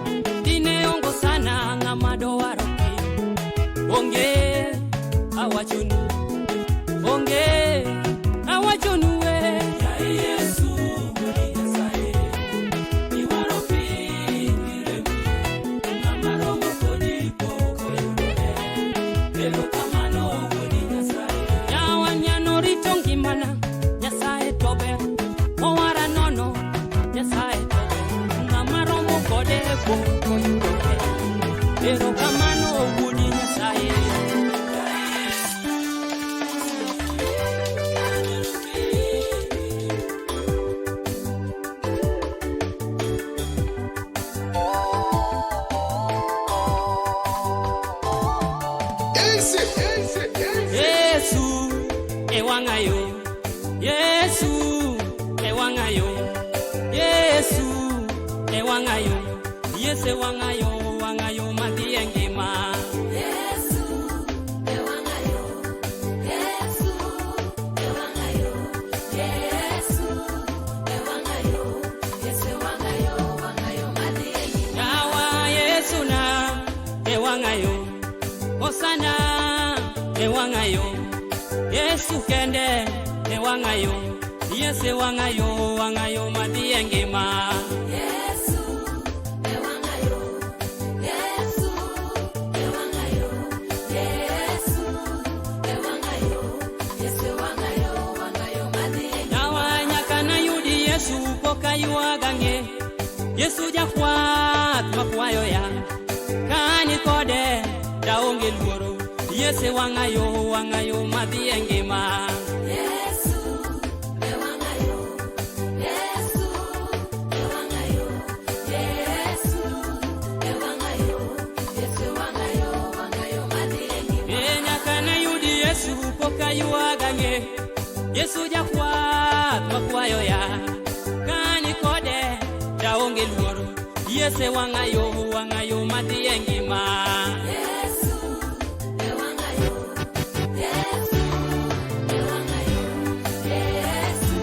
dine onge sana ng'ama dowaro piny. Onge awachonu, onge awachonu we. Yaye Yesu wuodi Nyasaye, iwaro piny gi rembi, ng'ama romo kodi pok oyudore. Erokamano wuodi Nyasaye. Yawa nyano rito ngimana, Nyasaye to ber, owara nono, Nyasaye to ber, ng'ama romo kode pok oyudore. Erokamano wuodi Nyasaye. wang'ayo, Yesu e wang'ayo, wang'ayo madhi e ngima. Yesu e wang'ayo, Yesu e wang'ayo, Yesu e wang'ayo, Yesu e wang'ayo, wang'ayo madhi e ngima. Yawa Yesu na e wang'ayo, Hosana e wang'ayo, Yesu kende e wang'ayo, Yesu e wang'ayo, wang'ayo madhi e ngima. Yesu e wang'ayo, Yesu e wang'ayo, Yesu e wang'ayo, Yesu e wang'ayo, wang'ayo madhi e ngima. Yawa nyaka nayudi Yesu pok aywaga ang'e, Yesu jakwath makwayo ya, ka ni kode taonge luoro, Yesu e wang'ayo, wang'ayo madhi e ngima. Yesu e wang'ayo, Yesu e wang'ayo, Yesu e wang'ayo, Yesu e wang'ayo, wang'ayo madhi e ngima. E nyaka nayudi Yesu pok aywaga ang'e, Yesu jakwath makwayo ya, ka ni kode taonge luoro, Yesu e wang'ayo, wang'ayo madhi e ngima. Yesu e wang'ayo, Yesu e wang'ayo, Yesu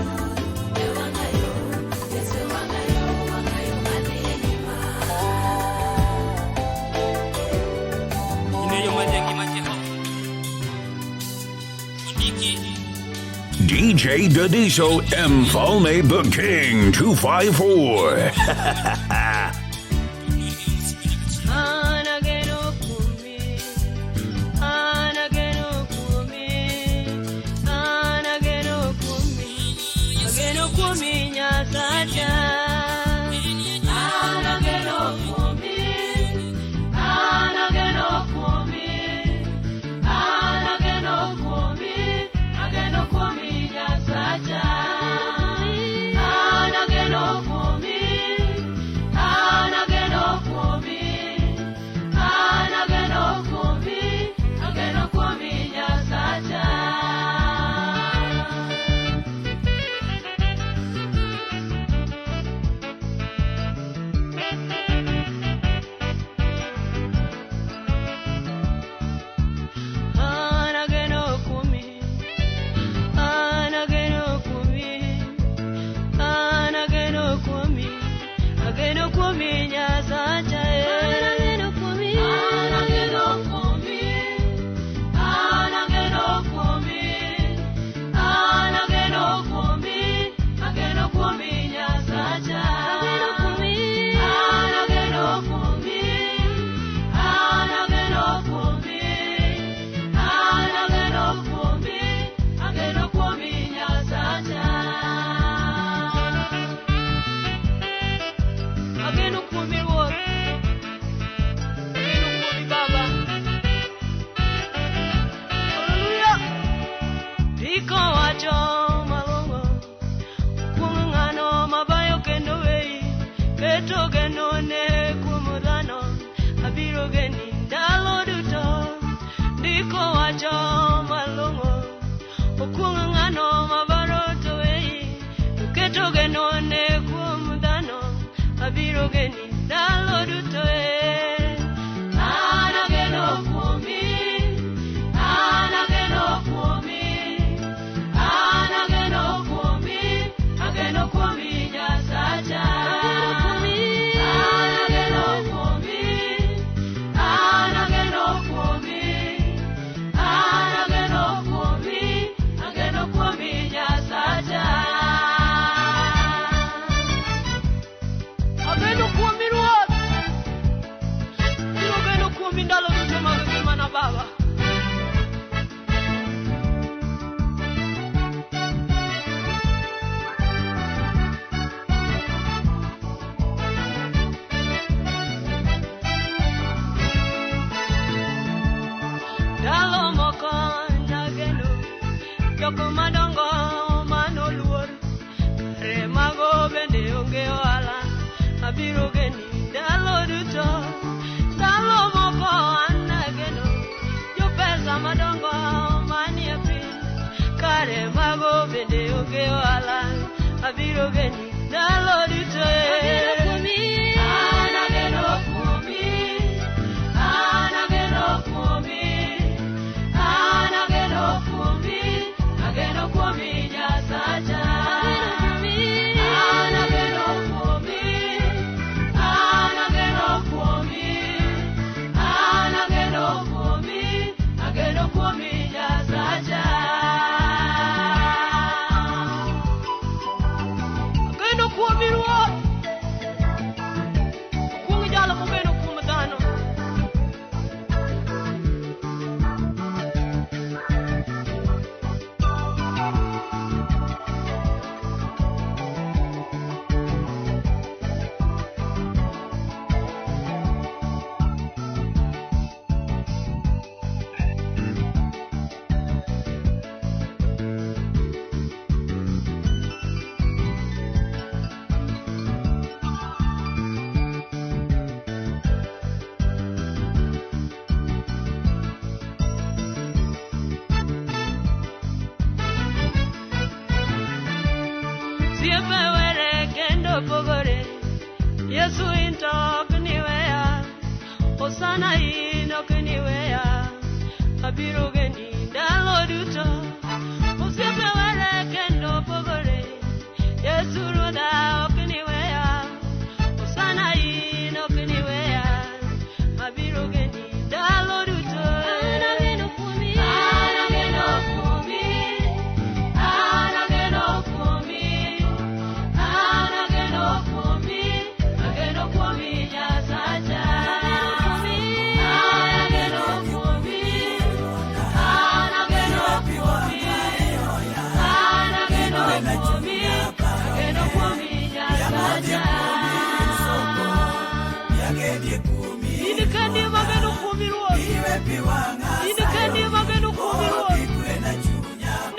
e wang'ayo, Yesu e wang'ayo, wang'ayo madhi e ngima. In e yo madhi e ngima Jehova. Ondiki DJ Dadiso M. Falme the King 254. An ageno kuomi, an ageno kuomi, an ageno kuomi, ageno kuomi Nyasacha. An ageno kuomi, an ageno kuomi, an ageno kuomi, ageno kuomi Nyasacha. An ageno kuomi, an ageno kuomi, an ageno kuomi, ageno kuomi Nyasacha. An ageno kuomi, an ageno kuomi, an ageno kuomi, ageno kuomi Nyasacha. An ageno kuomi, an ageno kuomi, an ageno kuomi, an ageno kuomi, ageno kuomi Nyasacha. Ageno kuomi, an ageno kuomi, an ageno kuomi, an ageno kuomi, ageno kuomi Nyasacha. Ageno kuomi Ruoth, ageno kuomi Baba. Haleluya. Ndiko wacho malong'o kuom ng'ano mabayo kendo weyi keto geno ne kuom dhano abiro geni ndalo duto. Ndiko wacho malong'o okuong' ng'ano mabaro to weyi to keto geno ne kuom dhano abiro geni ndalo duto e. An ageno kuomi, an ageno kuomi, an ageno kuomi, ageno kuomi Nyasacha. An ageno kuomi, an ageno kuomi, an ageno kuomi, ageno kuomi Nyasacha. Ageno kuomi Ruoth, abiro geno kuomi ndalo duto mag ngimana Baba. Ndalo moko nageno jok madongo manoluor kare mago bende onge ohala abiro geni ndalo duto. Ndalo moko an nageno jopesa madongo manie piny kare mago bende onge ohala abiro geni ndalo duto e. Osiepe were kendo pogore. Yesu in to ok niweya. Osana in ok niweya. Abiro geni ndalo duto. Osiepe were kendo pogore. Yesu Ruodha ok niweya. Osana in ok niweya. Abiro geni ndalo duto. An ageno kuomi. An ageno kuomi. An ageno kuomi. An ageno kuomi. Ageno kuomi Nyasacha. An ageno kuomi. An ageno kuomi. An ageno kuomi. Ageno kuomi Nyasacha. In kendi mageno kuomi Ruoth. In kendi mageno kuomi Ruoth.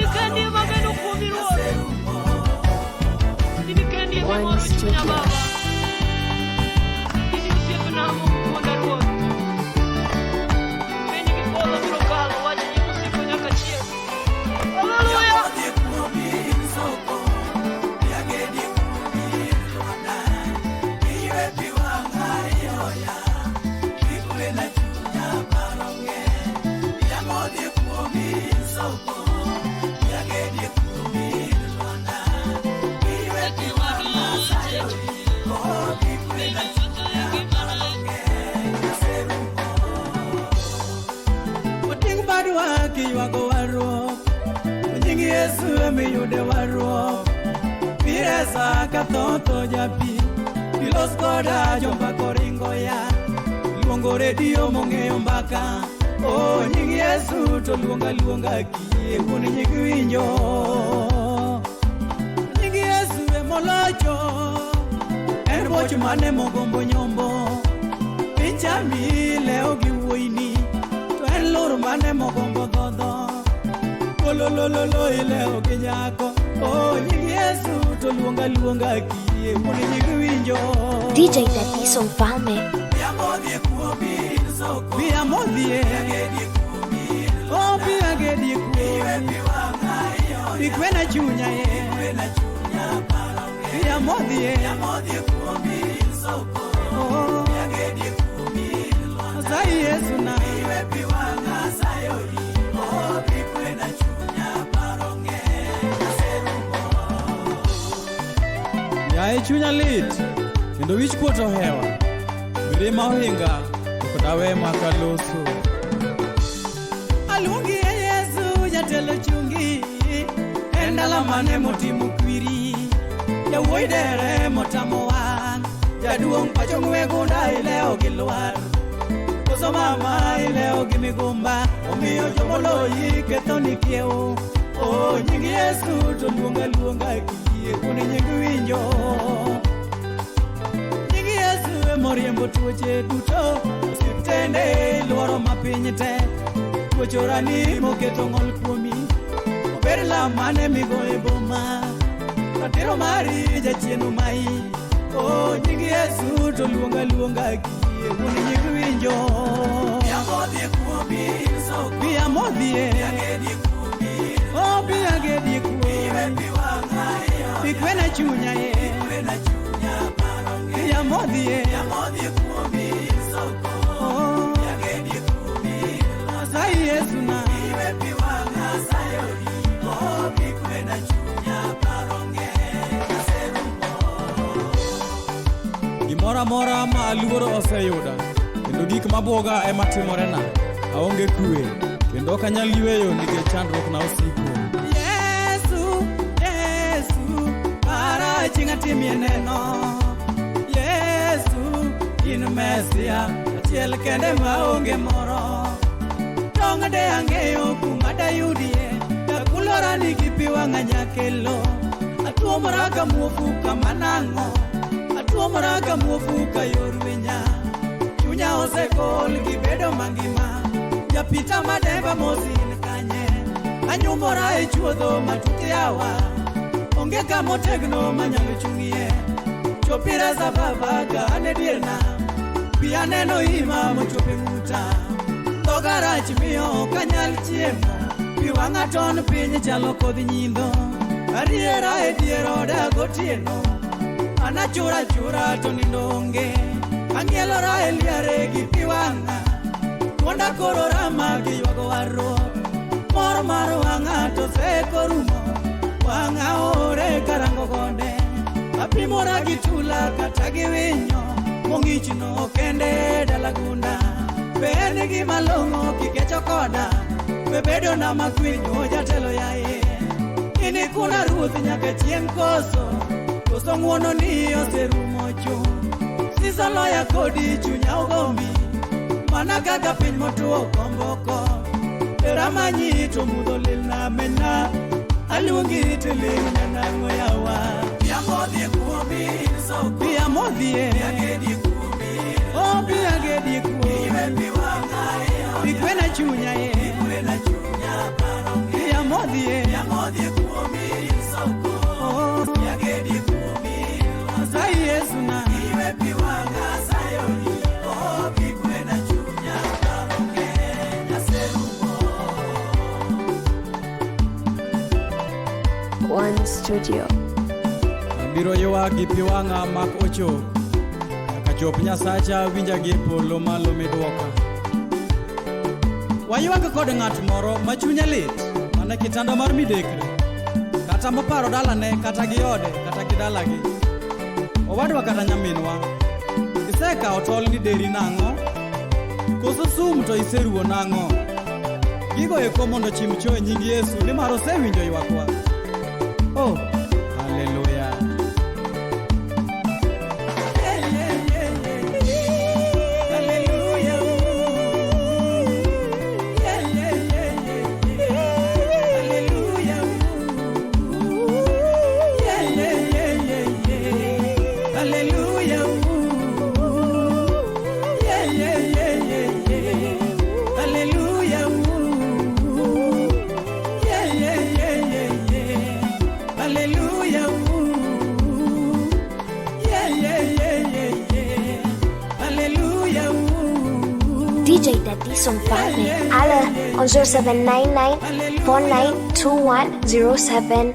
In kendi mageno kuomi Ruoth. In kendi emimoro chunya Baba. In osiepna mokwonda Ruoth. Piny gi polo biro kalo, wachni osiko nyaka chieng'. Haleluya. Oting' badwa kiywago warruok, nying Yesu emiyude warruok. Piresa ka tho tho japi, ilos koda jombaka oringo ya. Luongo redio mong'eyo mbaka, o nying Yesu to luonga luonga kie wuon nying winjo. Nying Yesu emolocho, en boch mane mogombo nyombo. Piny chami lewo gi wuoyini, to en lur mane mogombo dhodho. Ololololo ilewo gi nyako, o nying Yesu to luonga luonga kie wuon nying winjo. DJ Dadiso Mfalme. Pia modhie, o pia gedi kuomi, ikwena chunya ye. Pia modhie, oh, Asai Yesu na. Yaye chunya lit, kendo wich kuot ohewa. Mirima ohinga, ok dawe mak aloso. Aluongi e Yesu jatelo chungi, en dala mane motimo kwiri. Jawuoyi dere motamo wang', jaduong' pacho ng'we gunda ilewo gi lwar. Koso mama ilewo gi migumba, omiyo jomoloyi ketho ni kiewo. O nying Yesu to luonga luonga kie, kun nying winjo. Nying Yesu emoriembo tuoche duto, osiptende iluoro ma piny te. Tuochorani moketo ng'ol kuomi, ober lam mane migoyo e boma. Ratiro mari jachien omai, o nying Yesu to luonga luonga kie, wuon nying winjo. Pia modhie, o pia gedi kuomi, ikwena chunya ye. Pia modhie, oh, Asai Yesu na. Gimoro amora ma aluoro oseyuda, kendo gik mabwoga ema timorena. Aonge kwe, kendo ok anyal yweyo nikech chandruok na osiko. Yesu, Yesu, para chieng' atimie neno. Yesu, in Mesia, achiel kende maonge moro. Tong' de ang'eyo kuma dayudie, takulora nigi pi wang'a nyakelo. Atuomora ka muofu kama nang'o, atuomora ka muofu ka yor winya. Chunya osekol gi bedo mangima, japita mademba mosin kanye. Anyumora e chuodho matut yawa, onge kamotegno manyalo chung'ie. Chopira za baba ka an e dier nam, pi aneno ima mochopo e ng'uta. Dhoga rach miyo ok anyal chiemo, pi wang'a ton piny chalo kodh nyindho. Ariera e dier oda gotieno. Anachura chura to nindo onge. Ang'ielora e liare gi pi wang'a. Dwonda koro rama gi ywago warruok. Mor mar wang'a to sekorumo. Wang'a ore karango gonde. Apimora gi tula kata gi winyo. Mong'ichno kende dalagunda. Be en gima long'o kikecho koda. Be bedo na makwinyo jatelo yaye. Inikuna ruoth nyaka chieng' koso. Koso ng'uono ni oserumo chuth. Siso loya kodi chunya ogombi. Mana kaka piny motuo komboko. Era manyi to mudho lilna mena. Aluongi to ling'na nang'o yawa. Biamodhie kuomi in soko. Biamodhie. Biagedi kuomi. Oh biagedi kuomi. Iwe piwang'a e. Ikwena chunya e. Ikwena chunya paronge. Biamodhie. Biamodhie kuomi in soko. Oh biagedi kuomi. Asai Yesu na. Iwe piwang'a sayoni. Oh ikwena chunya paronge. Nyaserumo. One Studio. Abiro ywak gi pi wang'a mak ochok. Nyaka chop Nyasacha winja gi e polo malo midwoka. Waywag kod ng'at moro ma chunye lit mana kitanda mar midekre. Kata moparo dalane kata gi ode kata gi dalagi. Owadwa kata nyaminwa, isekawo tol ni deri nang'o? Koso sum to iseruwo nang'o? Gigo eko mondo chim cho e nying Yesu nimar osewinjo ywakwa. Oh, haleluya. DJ Daddy Mfalme. Alle on 0799 492107.